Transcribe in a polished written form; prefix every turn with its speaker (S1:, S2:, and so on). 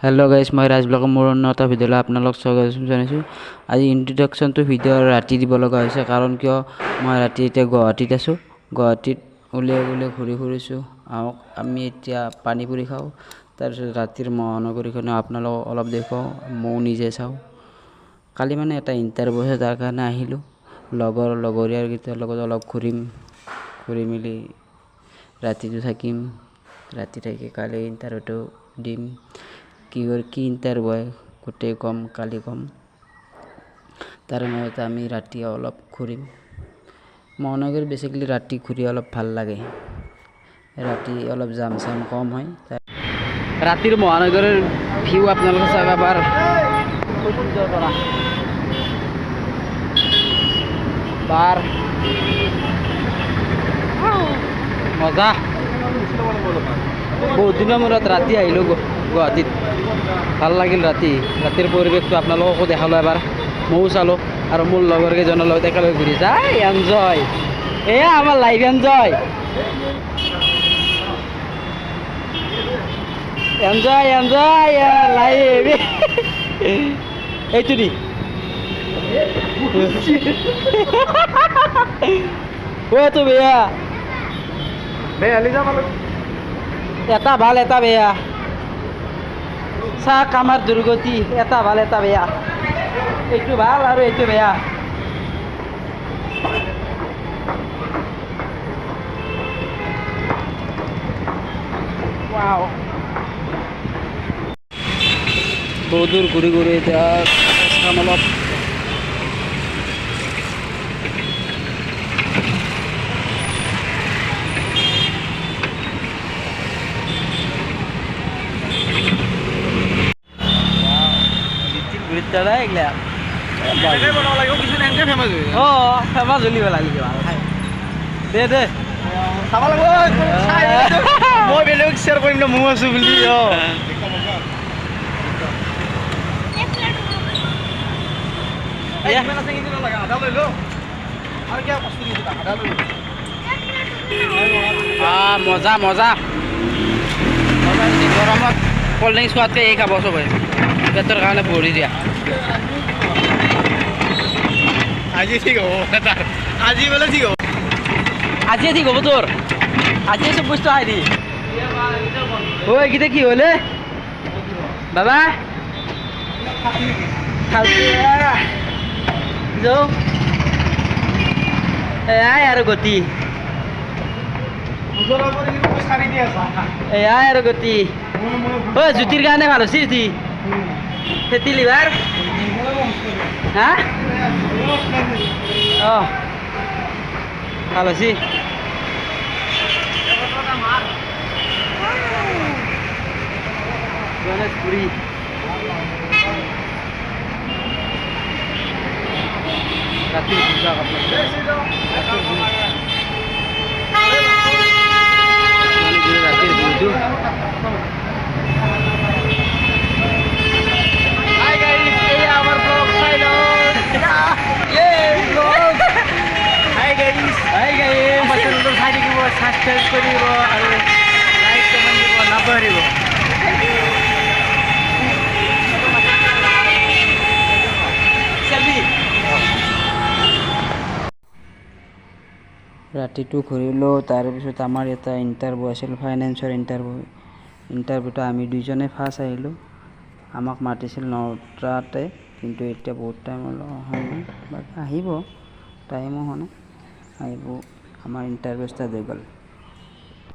S1: Hello' guys, মই ৰাজ ব্লগৰ মোৰ অন্য এটা ভিডিঅ'লৈ আপোনালোক স্বাগতম জনাইছোঁ। আজি ইণ্ট্ৰডাকশ্যনটো ভিডিঅ' ৰাতি দিব লগা হৈছে, কাৰণ কিয় মই ৰাতি এতিয়া গুৱাহাটীত আছোঁ। গুৱাহাটীত উলিয়াই উলিয়াই ঘূৰি ফুৰিছোঁ। আহক আমি এতিয়া পানীপুৰি খাওঁ, তাৰপিছত ৰাতিৰ মহানগৰীখনো আপোনালোকক অলপ দেখুৱাওঁ, ময়ো নিজে চাওঁ। কালি মানে এটা ইণ্টাৰভিউ আছে, তাৰ কাৰণে আহিলোঁ। লগৰ লগৰীয়াকেইটাৰ লগত অলপ ঘূৰিম, ঘূৰি মেলি ৰাতিটো থাকিম। ৰাতি থাকি কালি ইণ্টাৰভিউটো দিম। কিহৰ কি ইণ্টাৰভিউ হয় গোটেই ক'ম, কালি ক'ম। তাৰে মাজতে আমি ৰাতি অলপ ঘূৰিম। মহানগৰীত বেচিকেলি ৰাতি ঘূৰি অলপ ভাল লাগে, ৰাতি অলপ জাম চাম কম হয়। ৰাতিৰ মহানগৰীৰ ভিউ আপোনালোকে চাব এবাৰ। বাৰ মজা, বহুত দিনৰ মূৰত ৰাতি আহিলোঁ গুৱাহাটীত, ভাল লাগিল। ৰাতিৰ পৰিৱেশটো আপোনালোককো দেখালোঁ এবাৰ, ময়ো চালোঁ আৰু মোৰ লগৰ কেইজনৰ লগত একেলগে ঘূৰি যায়। এনজয়, এয়া আমাৰ life, enjoy enjoy enjoy life. এইটো দি এইটো বেয়া, এটা ভাল এটা বেয়া। চাহ কামাৰ দুৰ্গতি, এটা ভাল এটা বেয়া, এইটো ভাল আৰু এইটো বেয়া। বহুত দূৰ ঘূৰি ঘূৰি এতিয়া অলপ মজা মজা। গৰমত কল্ড ড্ৰিংকছ খোৱাতকৈ এই খাব চবে, পেটৰ কাৰণে বঢ়ি দিয়া।
S2: আজি ঠিক হ'ব, আজি বোলে ঠিক হ'ব,
S1: আজিয়ে ঠিক হ'ব তোৰ, আজিয়ে চব বস্তু আহি দি। ঐ এইকেইটা কি হ'লে বাবা? এয়াই আৰু গতি, এয়াই আৰু গতি। ঐ জুতিৰ কাৰণে ভাল হৈছে, জুতি ফেটি লিভাৰ। হা অঁ ভাল হৈছে। গণেশগুৰি ৰাতিৰ পূজা, ৰাতিৰ ভিউটো।
S2: চাই থাকিব, ছাবস্ক্ৰাইব কৰিব আৰু লাইক কমেণ্ট দিব নাপাহৰিব।
S1: ৰাতিটো ঘূৰিলোঁ, তাৰপিছত আমাৰ এটা ইণ্টাৰভিউ আছিল, ফাইনেন্সৰ ইণ্টাৰভিউ। ইণ্টাৰভিউটো আমি দুইজনে ফাৰ্ষ্ট আহিলোঁ। আমাক মাতিছিল 9টাতে, কিন্তু এতিয়া বহুত টাইম হ'ল অহা নাই, বাট আহিব, টাইমো হোৱা নাই, আহিব। আমাৰ ইণ্টাৰভিউ ষ্টাৰ্ট হৈ গ'ল।